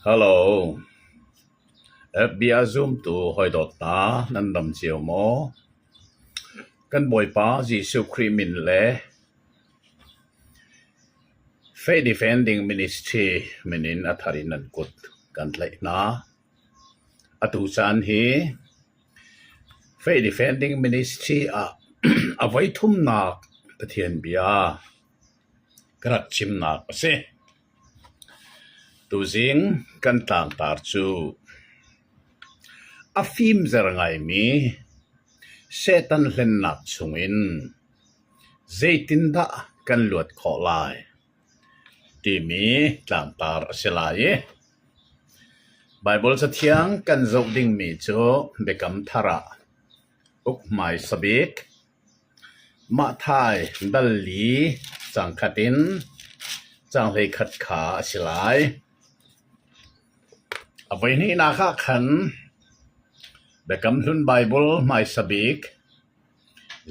Hello. FBI zumtu hawidawt hna nan dam cio maw? Kan Bawipa Jesuh Khrih min le Faith Defending Ministry min in a thar in nan kut kan tlaih hna. Atu caan hi Faith Defending Ministry ah a voithumnak Pathian bia ka rak chimnak a si. Tuzing kan tlangtar cu a fimzer ngaimi Satan hlennak chungin zeitindah kan luat khawh lai timi tlangtar a si lai i Baibal Cathiang kan zoh dingmi cu Biakam Thar ah uk hmaisa bik Mahthai dal li cangkhat in canghhlei khat kha a si lai. A voihnihnak ah khan Biakam Hlun Baibal hmaisa bik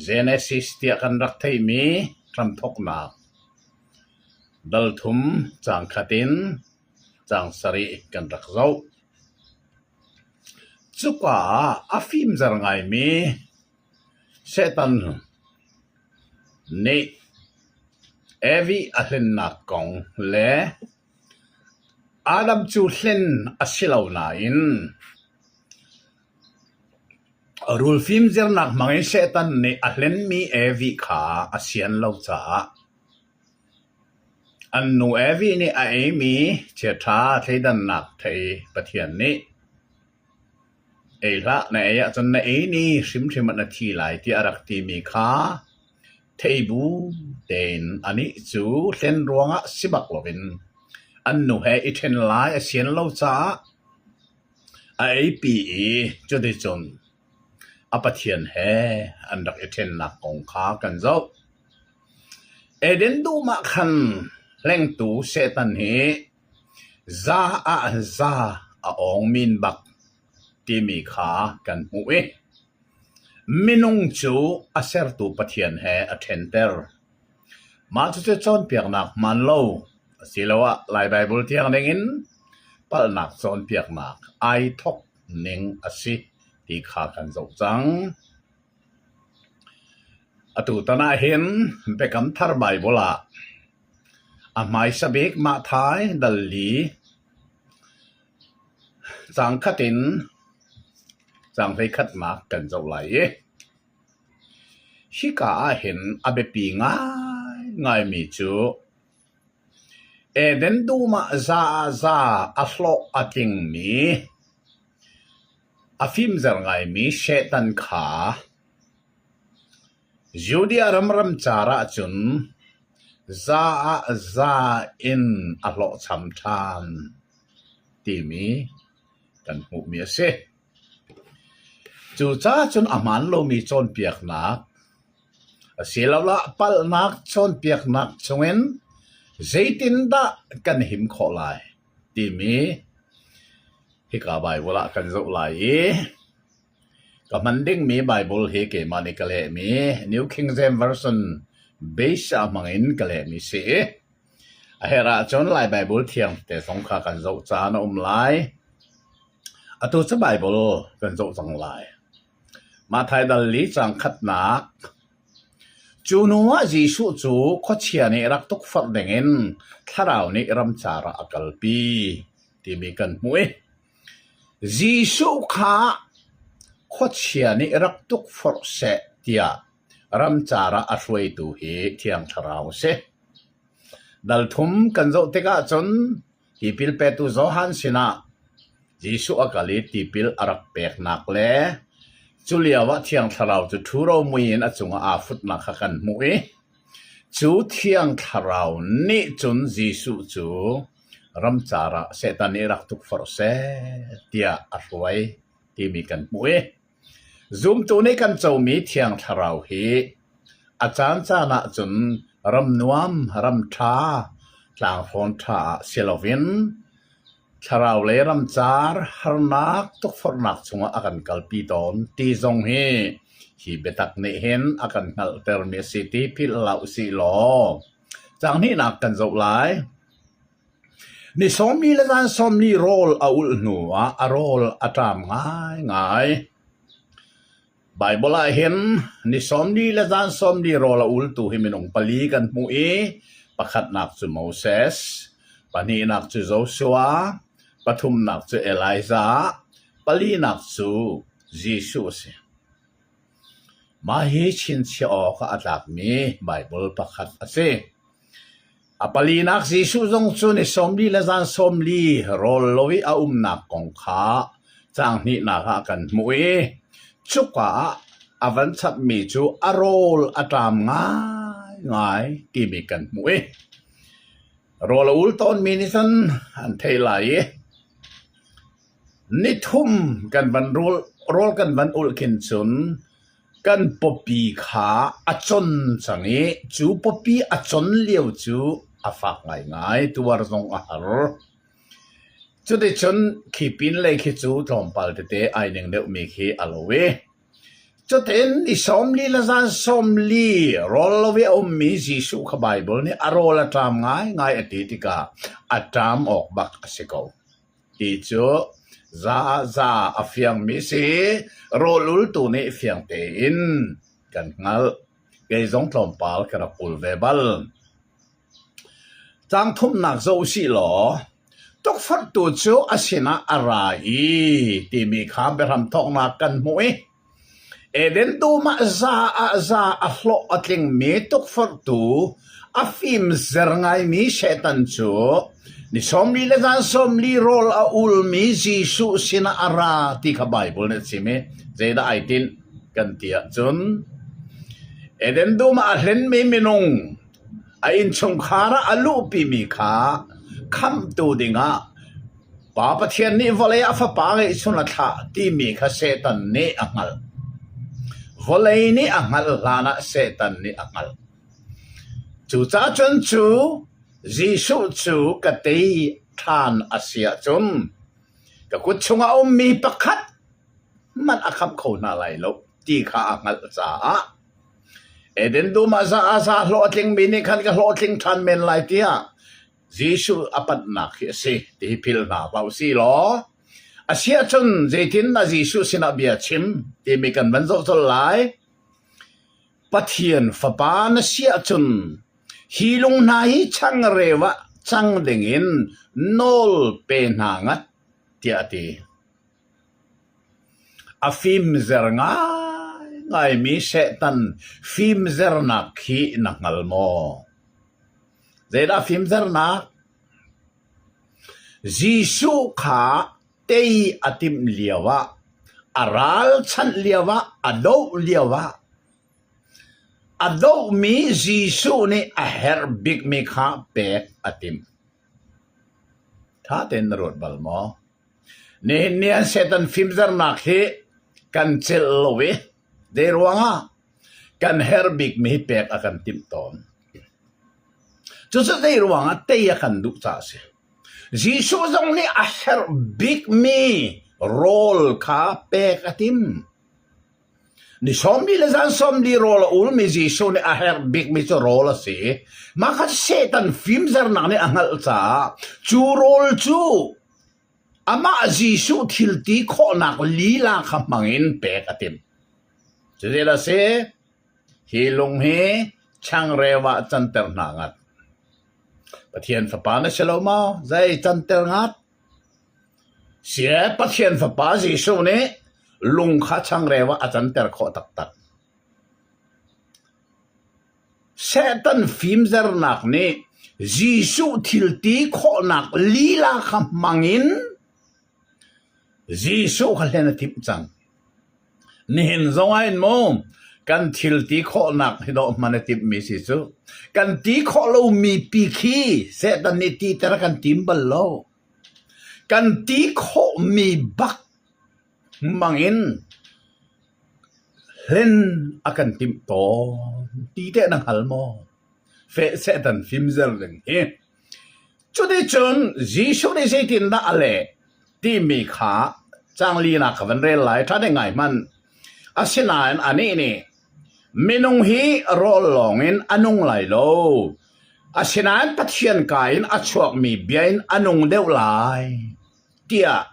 Genesis tiah kan rak theihmi hramthawknak dal thum cangkhat in cang sarih kan rak zoh. Cuka ah a fimzer ngaimi Satan nih Evi a hlennak kong le Adam cu hlen a si lo nain rul fimzirnak hmangin Satan nih a hlenmi Evi kha a sian lo caah an nu Evi nih a eimi chiaṭha thleidannak thei Pathian nih Ei hlah, na ei ahcun na ei ni hrimhrim ah na thi lai tiah a rak timi kha thei bu tein anih cu hlen ruangah si bak loin an nu he i ṭhen lai a sian lo caah a eipi i cuticun a Pathian he an rak i ṭhennak kong kha kan zoh. Eden dum ah khan hlengtu Satan hi Za ah za a awng min bak timi kha kan hmuh i minung cu a sertu Pathian he a ṭhenter. Mah cucu cawnpiaknak hmaan lo asiloah Lai Baibal thiang ningin palhnak cawnpiaknak ai thawk ning a si ti kha kan zoh cang. Atutan ahhin Biakam Thar Baibal ah A hmaisa bik Mahthai dal li caangkhat in caang hleikhatnak kan zoh lai i hika ahhin a biapi ngaingaimi cu Eden dum ah za ah za a hlawh a tlingmi a fimzer ngaimi Satan kha Judea ram ramcar ahcun za ah za in a hlawhcham ṭhan timi kan hmuhmi a si. Cucaah cun a hmaan lomi cawnpiaknak asiloah palhnak cawnpiaknak chungin zeitindah kan him khawh lai timi hika Baibal ah kan zoh lai i Ka hman dingmi Baibal hi keimah nih ka lehmi New King James Version base ah hmangin ka lehmi si. A herh ahcun Lai Baibal thiang te zong kha kan zoh caan a um lai. Atu cu Baibal kan zoh cang lai. Matthai dal li caang khatnak Cu hnu ah Jesuh cu khuachia nih rak tukforh dingin Thlarau nih ramcar ah a kalpi timi kan hmuh i Jesuh kha khuachia nih rak tukforh seh tiah ramcar ah a hruaitu hi Thiang Thlarau a si. Dal thum kan zoh tikah cun tipil petu Johan sinah Jesuh a kal i tipil a rak peknak le cu lioah Thiang Thlarau cu ṭhuro mui in a cungah aa futnak kha kan hmuh i cu Thiang Thlarau nih cun Jesuh cu ramcar ah Satan nih rak tukforh seh tiah a hruai timi kan hmuh i zumtu nih kan comi Thiang Thlarau hi a caancaan ahcun ram nuam, ram ṭha, tlanghrawn ṭha ah si loin thlarau le ramcar harnak tukforhnak chungah a kan kalpi tawn ti zong hi hi biatak nih hin a kan hngalhtermi a si ti philh hlah usih law caang hnihnak kan zoh lai. Ni sawmli le zan sawmli rawl a ulh hnuah a rawl a ṭam ngaingai. Baibal ah hin ni sawmli le zan sawmli rawl a ultu hi minung pali kan hmuh i pakhatnak cu Moses, pahnihnak cu Joshua, pathumnak cu Elijah, palinak cu Jesuh a si. Mah hi chinchiah awk ah a tlakmi Baibal pakhat a si. A palinak Jesuh zong cu ni sawmli le zan sawmli rawl lo i a umnak kong kha caang hnihnak ah kan hmuh i cuka ah a van chapmi cu a rawl a ṭam ngaingai timi kan hmuh i rawl a ul tawnmi nih cun an theih lai i Nithum kan van rawl kan van ulh khin cun kan pawpi kha a con cang i cu pawpi a con lio cu a fak ngaingai, tuar zong a har. Cuticun khi pinlei khi cu tlawmpal tete ai ning deuhmi khi a lo i cutin ni 40 le zan 40 rawl lo i a ummi Jesuh kha Baibal nih a rawl a ṭam ngaingai a ti tikah a ṭam awk bak a si ko. Ti cu za ah za a fiangmi si. Rawl ultu nih fiang tein kan hngalh. Kei zong tlawmpal ka rak ul ve bal. Caang thumnak zoh usih law tukforhtu cu a sinah a ra i timi kha biahram thawknak kan hmuh i Eden dum ah za ah za a hlawh a tlingmi tukforhtu a fimzer ngaimi Satan cu ni 40 le zan 40 rawl a ulmi Jesuh sinah a ra ti kha Baibal nih a chim i zeidah ai tinh kan ti ahcun Eden dum ah a hlenmi minung a innchungkhar ah a luhpimi kha khamhtu dingah Pa Pathian nih vawlei ah fapa ngeihchun a thlah timi kha Satan nih a hngalh. Vawlei nih a hngalh hlanah Satan nih a hngalh. Cucaah cun cu Jesuh cu ka tei ṭhan a si ahcun ka kut chungah a ummi pakhat hmanh a khamh kho hna lai lo ti kha a hngalh caah Eden dum ah za ah za hlawh a tlingmi nih khan ka hlawhtling ṭhan men lai tiah Jesuh a panhnak hi a si ti hi philh hna hlah usih law a si ahcun zeitindah Jesuh sinah bia chim timi kan van zoh colh lai. Pathian Fapa na si ahcun hi lung hna hi changreu ah cang dingin nawl pe hna ngat tiah a ti. A fimzer ngaingaimi Satan fimzernak hi na hngal maw? Zeidah fimzernak? Jesuh kha tei a timh lioah, a ralchanh lioah, a doh lioah a dohmi Jesuh nih a herh bikmi kha pek a timh. Ṭha tein na ruat bal maw? Nihin ni an Satan fimzernak hi kan celh lo i zei ruangah kan herh bikmi hi pek a kan timh tawn. Cucu zei ruangah tei a kan duh caah a si. Jesuh zong nih a herh bikmi rawl kha pek a tim. Ni sawmli le zan sawmli rawl a ulmi Jesuh nih a herh bikmi cu rawl a si. Mah kha Satan fimzernak nih a hngalh caah cu rawl cu amah Jesuh thil ti khawhnak lila kha hmangin pek a timh. Cuti a si, hi lung hi changreu ah canter hna ngat. Pathian Fapa na si lo maw? Zei canter ngat? Sie Pathian Fapa Jesuh nih lung kha changreu ah a canter khawh taktak. Satan fimzernak nih Jesuh thil ti khawhnak lila kha hmangin Jesuh kha hlen a timh cang. Nihin zong ah hin mu kan thil ti khawhnak hi dawh hman a timhmi si cu. Kan ti khawh lomi pi khi Satan nih titer a kan tim bal lo. Kan ti khawhmi bak hmangin hlen a kan timh tawn ti teh na hngal maw? Feh Satan fimzer ding hi. Cuticun Jesuh nih zeitindah a leh timi kha caang linak ka van rel lai. Ṭha ding ngai hmanh. Asinain anih nih minung hi rawl lawngin a nung lai lo. Asinain Pathian ka in a chuakmi bia in a nung deuh lai tiah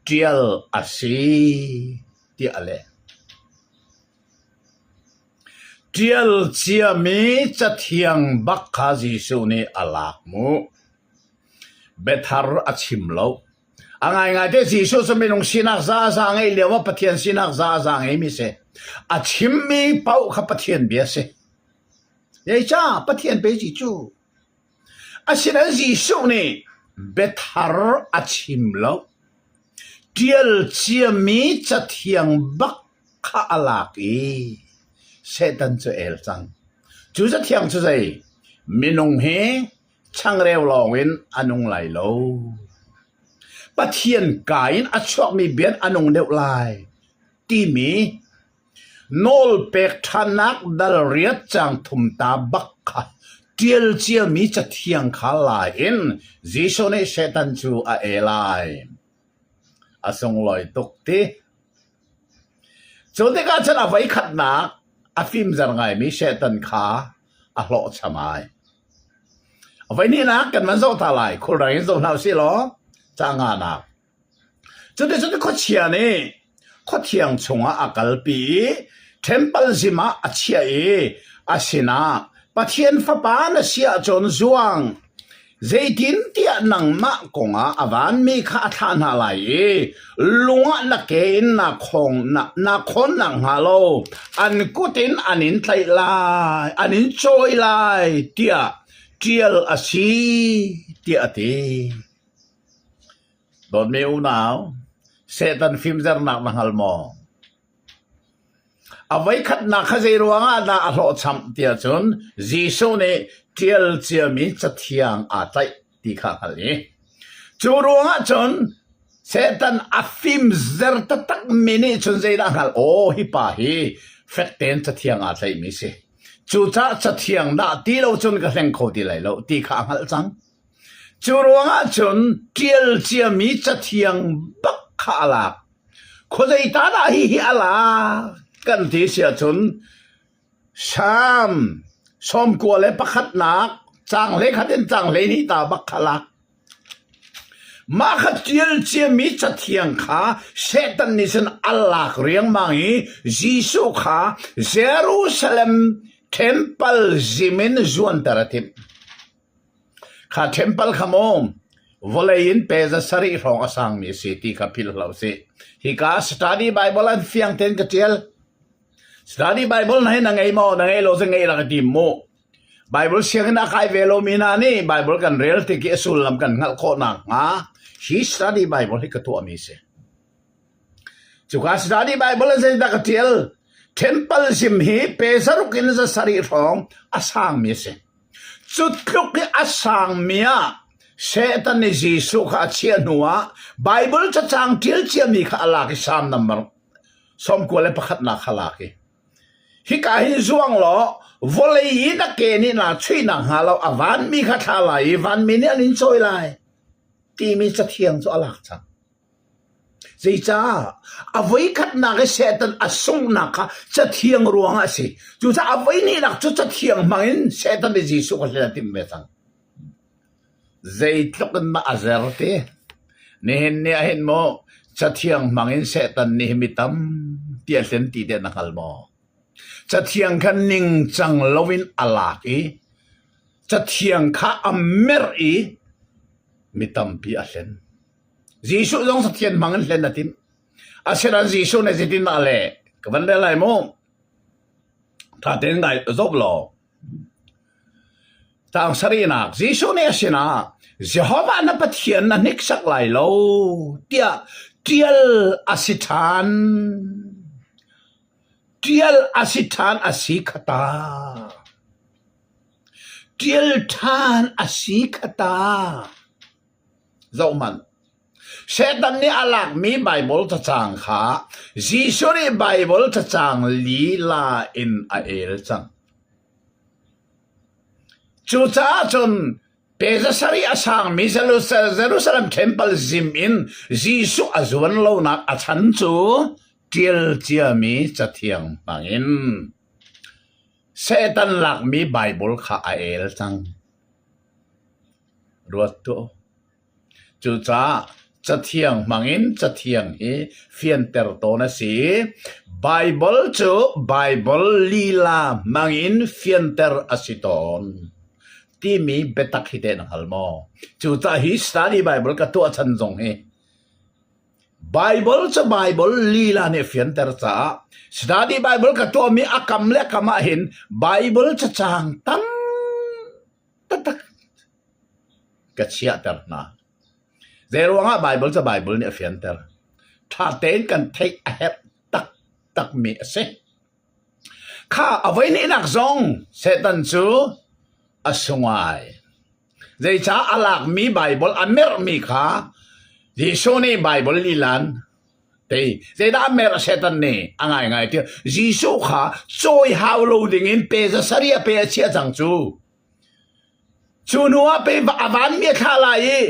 ṭial a si tiah a leh. Ṭial ciami Cathiang bak kha Jesuh nih a lak mu. Biathar a chim lo. A ngaingai te Jesuh cu minung sinak zaza ngeih lio ah Pathian sinak zaza ngeimi si. A chimmi paoh kha Pathian bia si. Zeicah Pathian pe ci cu? Asinain Jesuh nih biathar a chim lo. Ṭial ciami cathiang bak kha a lak i Satan cu el cang. Cu cathiang cu zei? Minung hi changreu lawngin a nung lai lo. Pathian ka in a chuakmi bia a nung deuh lai timi Nawlpek ṭhannak dal riat caang thum ta bak kha ṭial ciami cathiang kha la in Jesuh nih Satan cu a e lai. A sunglawi tuk ti. Cu tikah cun a voikhatnak a fimzer ngaimi Satan kha a hlawhcham ai. A voihnihnak kan van zoh ta lai. Khulrang in zoh hna usih law ca nganak. Cuticun khuachia nih khuathiang chungah a kalpi i ṭhempal zim ah a chiah i a sinah, Pathian Fapa na si ahcun zuang, zeitintiah nangmah kongah a vanmi kha a thlah hna lai i lung ah na ke in naa khawn nakhnga lo an kut in an in tlaih lai, an in cawi lai, tiah ṭial a si, tiah a ti. Dawtmi unau, Satan fimzernak na hngal maw? A voikhatnak kha zei ruangah dah a hlawhcham tiah cun Jesuh nih ṭial ciami Cathiang aa tlaih ti kha a hngalh i cu ruangah cun Satan a fimzer taktakmi nih cun zeidah a hngalh? Aw, hi pa hi fek tein Cathiang aa tlaihmi si. Cucaah Cathiang dah ti lo cun ka hleng kho ti lai lo ti kha a hngalh cang. Cu ruangah cun ṭial ciami cathiang bak kha a lak. Khuazei ta dah hihi a lak kan ti si ahcun Salm 91nak caang 11 in caang 12 ta bak kha lak. Mah kha ṭial ciami cathiang kha Satan nih cun a lak riangmang i Jesuh kha Jerusalem temple zim in zuanter a timh. Kha ṭhempal kha maw vawlei in pe za sarih hrawng a sangmi a si ti kha philh hlah usih. Hika study Bible an fiang tein ka ṭial. Study Bible na hi na ngei maw? Na ngei lo cu ngeih rak i tim mu. Bible sianginn a kai ve lomi hna nih Bible kan rel tik i a sullam kan hngalh khawh nakhnga hi study Bible hi ka tuahmi a si. Cuka study Bible ah zeidah ka ṭial? Temple zim hi pe zaruk in za sarih hrawng a sangmi a si. Cu tluk i a sangmi ah Satan nih Jesuh kha a chiah hnuah Baibal cacang ṭial ciami kha a lak i Salm nambar 91nak kha lak i hika hin zuang law vawlei i na ke nih naa chuihnak hnga lo a vanmi kha thla lai i vanmi nih an in cawi lai timi cathiang cu a lak cang. Zeicah? A voikhatnak i Satan a sunghnak kha Cathiang ruangah a si. Cucaah a voihnihnak cu Cathiang hmangin Satan nih Jesuh kha hlen a timh ve cang. Zeitluk in mah a zer ti. Nihin ni ah hin maw Cathiang hmangin Satan nih mi tampi a hlen ti teh na hngal maw? Cathiang kha ningcang loin a lak i Cathiang kha a merh i mi tampi a hlen. Jesuh zong Pathian hmang in hlen a timh. Asinain Jesuh nih zeitindah a leh? Ka van rel lai mu. Ṭha tein ngai zoh law. Tang sarihnak Jesuh nih a sinah Jehovah na Pathian na hniksak lai lo tiah ṭial a si ṭhan. Ṭial a si ṭhan a si kha ta. Ṭial ṭhan a si kha ta. Zohhmanh. Satan nih a lakmi Baibal cacang kha Jesuh nih Baibal cacang lila in a el cang. Cucaah cun pe sarih a sangmi Jerusalem temple zim in Jesuh a zuan lonak a chan cu ṭial ciami cathiang hmangin Satan lakmi Baibal kha a el cang. Ruat tuah u. Cucaah Cathiang hmangin Cathiang hi fianter tawn a si. Baibal cu Baibal lila hmangin fianter a si tawn timi biatak hi teh na hngal maw? Cucaah hi study Bible ka tuah chan zong hi Baibal cu Baibal lila nih fianter caah study Bible ka tuahmi a kam le kam ah hin Baibal cacang tam taktak ka chiahter hna. Zeiruangah Baibal cu Baibal nih a fianter. Ṭha tein kan theih a herh taktakmi a si. Kha a voihnihnak zong Satan cu a sungai. Zeicah a lakmi Baibal a merhmi kha Jesuh nih Baibal lilan tei zeidah a merh Satan nih a ngaingai ti Jesuh kha cawi hau lo dingin pe za sarih a pe a chiah cang cu. Cu hnu ah pei a vanmi a thlah lai i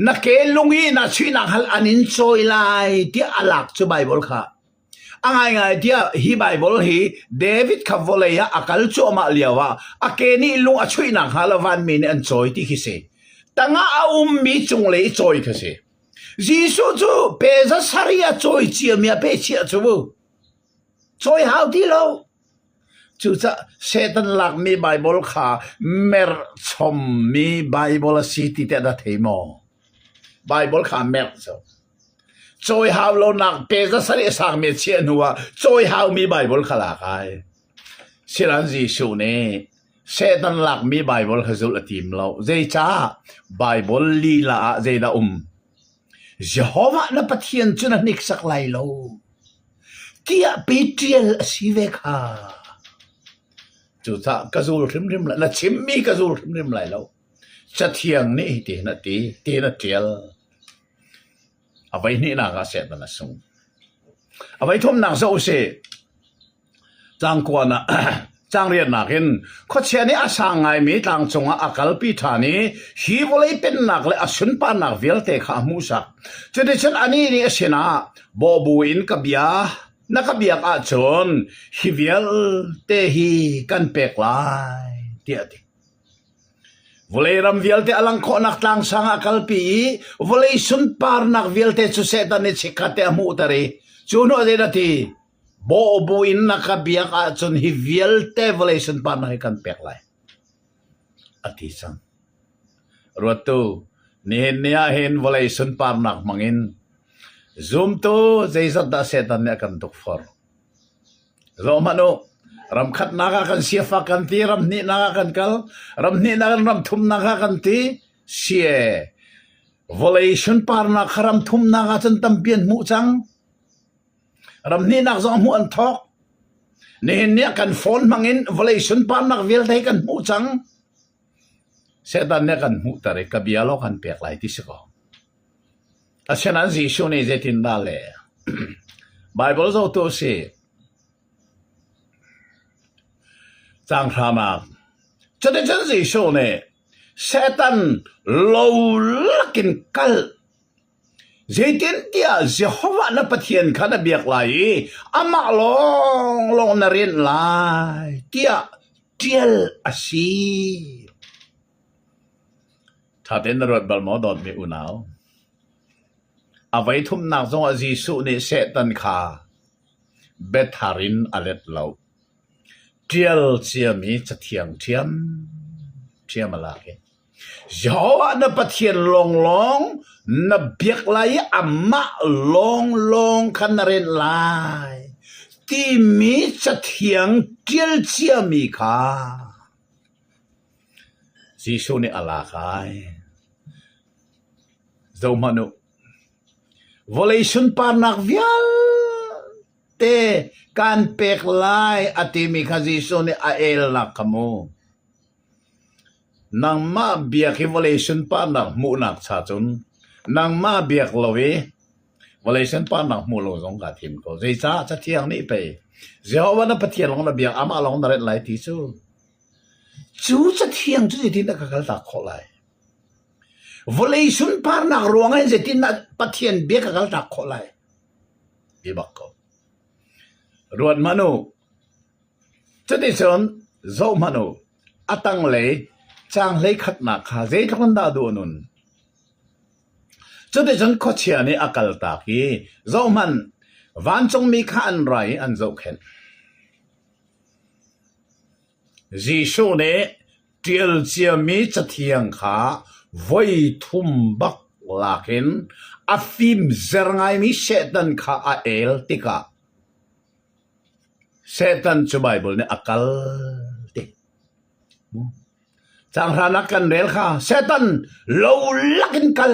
na ke lung i na chuihnak hal an in cawi lai tiah a lak cu Baibal kha. A ngaingai tiah hi Baibal hi David kha vawlei ah a kal cuahmah lio ah a ke nih lung a chuihnak hnga lo vanmi nih an cawi ti khi si. Tangah a ummi cunglei i cawi khi si. Jesuh cu pe za sarih a cawi ciami a pe chiah cu. Cawi hau ti lo. Cucaah Satan lakmi Baibal kha merhchommi Baibal a si ti teh na thei maw? Baibal kha merh cu. Cawi hau lonak pe za sarih a sangmi a chiah hnu ah cawi haumi Baibal kha lak ai. Silan Jesuh nih Satan lakmi Baibal kha zulh a tim lo. Zeicah? Baibal lila ah zeidah um? Jehovah na Pathian cu na hniksak lai lo tiah pe ṭial a si ve kha. Cucaah ka zul hrimhrim lai, na chimmi ka zul hrimhrim lai lo. Cathiang nih hitihin a ti, tihin a ṭial. A voi hnihnak ah Satan a sung. A voi thumnak zoh usih. Caang riatnak in khuachia nih a sang ngaimi tlang cungah a kalpi ṭhan i hi vawlei pennak le a sunparnak vialte kha a hmuhsak. Cuticun anih nih a sinah bawhbu in ka bia na ka biak ahcun hi vialte hi kan pek lai tiah a ti. Vawlei ram vialte a lang khawhnak tlangsang ah a kalpi i vawlei sunparnak vialte cu Satan nih chikkhat te a hmuhter i cu hnu ah zeidah a ti? Bawhbu in na ka biak ahcun hi vialte vawlei sunparnak hi kan pek lai, a ti cang. Ruattu, nihin ni ah hin vawlei sunparnak hmangin zumtu zeizat dah Satan nih a kan tukforh. Zoh hmanh u, ram khatnak ah kan siafak kan ti, ram hnihnak ah kan kal, ram hnihnak in ram thumnak ah kan ti, sie. Vawlei sunparnak kha ram thumnak ah cun tampi an hmuh cang. Ram hnihnak zong hmuh an thawk. Nihin ni ah kan phone hmang in vawlei sunparnak vialte kan hmuh cang. Satan nih a kan hmuhter i ka bia law kan pek lai ti si ko. Asinain Jesuh nih zeitindah le Baibal zohtu a si. Caang hranak. Cuticun Jesuh nih Satan lo lakin kal Zeitintiah Jehovah na Pathian kha na biak lai i amah lawnglawng na rianh lai tiah ṭial a si. Ṭha tein na ruat bal maw, dawtmi unau? A voithumnak zongah Jesuh nih Satan kha biathar in a let lo. Ṭial ciami Cathiang ṭhiamṭhiam a lak i Jehovah na Pathian lawnglawng na biak lai i amah lawnglawng kha na rianh lai timi cathiang ṭial ciami kha Jesuh nih a lak ai. Zohhmanh u, vawlei sunparnak vialte kaan pek lai a timi kha Jesuh nih a elnak kha mu. Nangmah biak hi vawlei sunparnak hmuhnak cha cun nangmah biak lo i vawlei sunparnak hmuh lo zong kaa thim ko. Zeicah Cathiang nih pei Jehovah na Pathian lawng na biak, amah lawng na renh lai ti cu. Cu Cathiang cu zeitindah ka kaltak khawh lai? Vawlei sunparnak ruangah hin zeitindah Pathian bia ka kaltak khawh lai? Ti bak ko. Ruat hmanh u. Cuticun zohhmanh u, a tanglei. Caang hleikhatnak kha zeitluk in dah duh a nun? Cuticun khuachia nih a kaltak i zohhmanh, vancungmi kha an ra i an zohkhenh. Jesuh nih ṭial ciami Cathiang kha voi thum bak lak in a fimzer ngaimi Satan kha a el tikah Satan cu Baibal nih a kal ti. Caang hranak kan rel kha Satan lo lakin kal.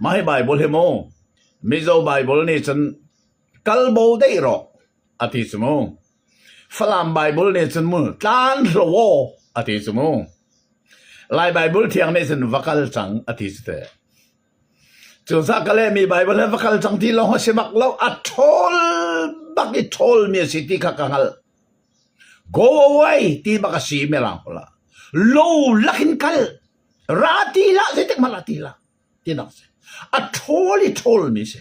Mah hi Baibal hi mu Mizo Baibal nih cun kal bo deih rawh a ti cu mu. Falam Baibal nih cun mu tlan hlo aw a ti cu mu. Lai Baibal thiang nih cun va kal cang a ti cu teh. Cucaah ka lehmi Baibal he va kal cang ti lawng a si bak lo. A ṭhawl bak i ṭhawlmi a si ti kha ka hngalh. Go away ti bak a si mirang holh ah. Lo lakin kal. Ra ti hlah zeitik hmanh ah ti hlah tinak si. A ṭhawl i ṭhawlmi si.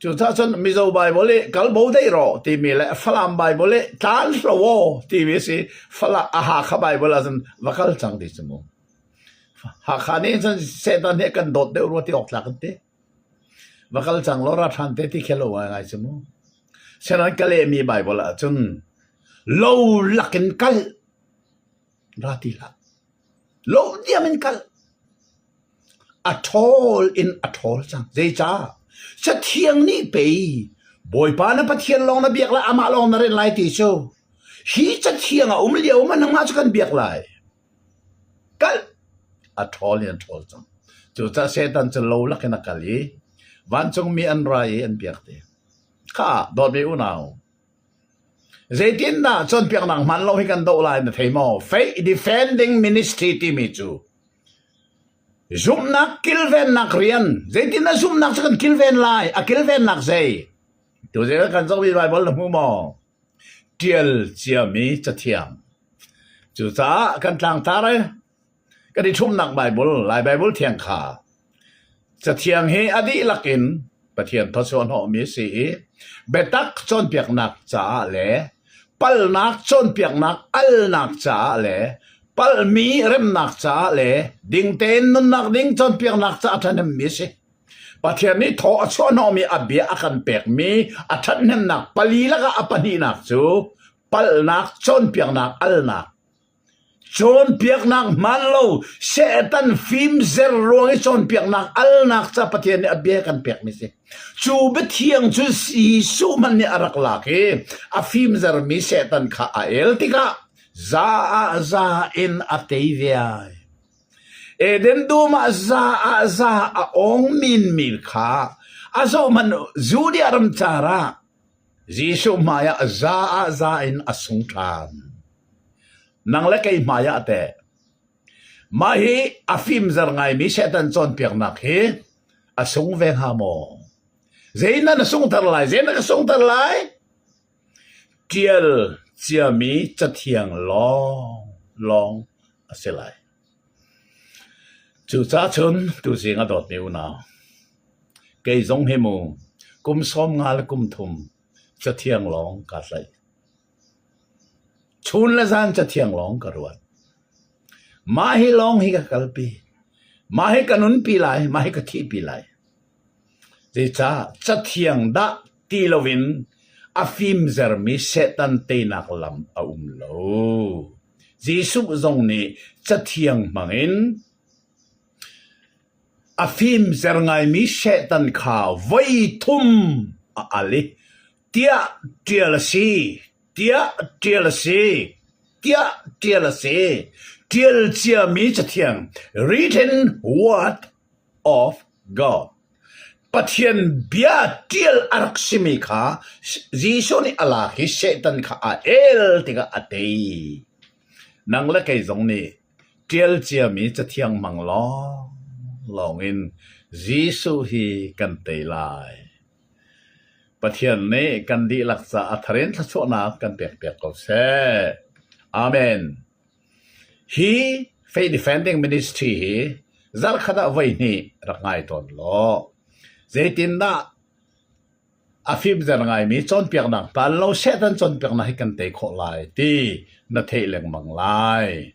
Cucaah cun Mizo Baibal i kal bo deih rawh timi le Falam Baibal i tlan hlo aw timi si. Fala a Hakha Baibal ah cun va kal cang ti cu mu. Hakha nih cun Satan he kan dawt deuh rua ti awk tlak an ti. Va kal cang law ra ṭhan te ti khi lo ngai cu mu. Sinain ka lehmi Baibal ah cun lo lakin kal ra ti hlah. Lo diam in kal. A ṭhawl in a ṭhawl cang. Zeicah? Cathiang nih pei Bawipa na Pathian lawng na biak lai, amah lawng na rin lai ti cu. Hi cathiang a um lio ma nangmah cu kan biak lai. Kal! A ṭhawl in a ṭhawl cang. Cucaah Satan cu lo lakin a kal i vancungmi an ra i an biak te. Kha dawtmi unau, zeitindah cawnpiaknak hmaan lo hi kan doh lai na thei maw? Faith Defending Ministry timi cu zumhnak kilvennak rian. Zeitindah zumhnak cu kan kilven lai? A kilvennak zei? Tuzing kan zohmi Baibal na hmu maw? Ṭial ciami cathiang. Cucaah kan tlangtar i kan i ṭhumnak Baibal, Lai Baibal thiang kha cathiang hi a dihlak in Pathian thawchuah hnawhmi a si i biatak cawnpiaknak caah le palhnak cawnpiaknak alnak caah le palhmi remnak caah le ding tein nunnak ding cawnpiaknak caah a ṭhahnemmi a si. Pathian nih thaw a chuah hnawhmi a bia a kan pekmi a ṭhathnemnak pali lakah a pahnihnak cu palhnak cawnpiaknak alnak cawnpiaknak hmaan lo Satan fimzer ruang i cawnpiaknak alnak ca Pathian nih a bia kan pekmi si. Cu biathiang cu Jesuh hmanh nih a rak lak i a fimzermi Satan kha a el tikah za ah za in a tei ve ai. Eden dum ah za ah za a awng minmi kha a zohhmanh u. Judea ram car ah Jesuh hmaiah za ah za in a sung ṭhan. Nang le kei hmaiah teh mah hi a fimzer ngaimi Satan cawnpiaknak hi a sung ve hnga maw? Zeidah na sungter lai? Zeidah ka sungter lai? Ṭial ciami cathiang lawnglawng a si lai. Cucaah cun tuzing a dawtmi unau, kei zong hi mu kum 50 le kum thum cathiang lawng kaa tlaih. Chun le zan cathiang lawng ka ruat. Mah hi lawng hi ka kalpi. Mah hi ka nunpi lai, mah hi ka thihpi lai. Zeicah cathiang dah ti loin a fimzermi Satan teinak lam a um lo. Jesuh zong nih cathiang hmangin a fimzer ngaimi Satan kha voi thum a al i tiah ṭial a si, tiah ṭial a si, tiah ṭial a si. Ṭial ciami cathiang written word of God. Pathian bia ṭial a rak simi kha Jesuh nih a lak i Satan kha a el tikah a tei. Nang le kei zong nih ṭial ciami Cathiang hmang lawnglawng in Jesuh hi kan tei lai. Pathian nih kan dihlak caah a thar in thluachuahnak kan pekpiak ko seh. Amen. Hi Faith Defending Ministry hi zarhkhat ah voihnih rak ngai tawn law zeitindah A fimzer ngaimi cawnpiaknak hmaan lo Satan cawnpiaknak hi kan tei khawh lai ti na theih lengmang lai.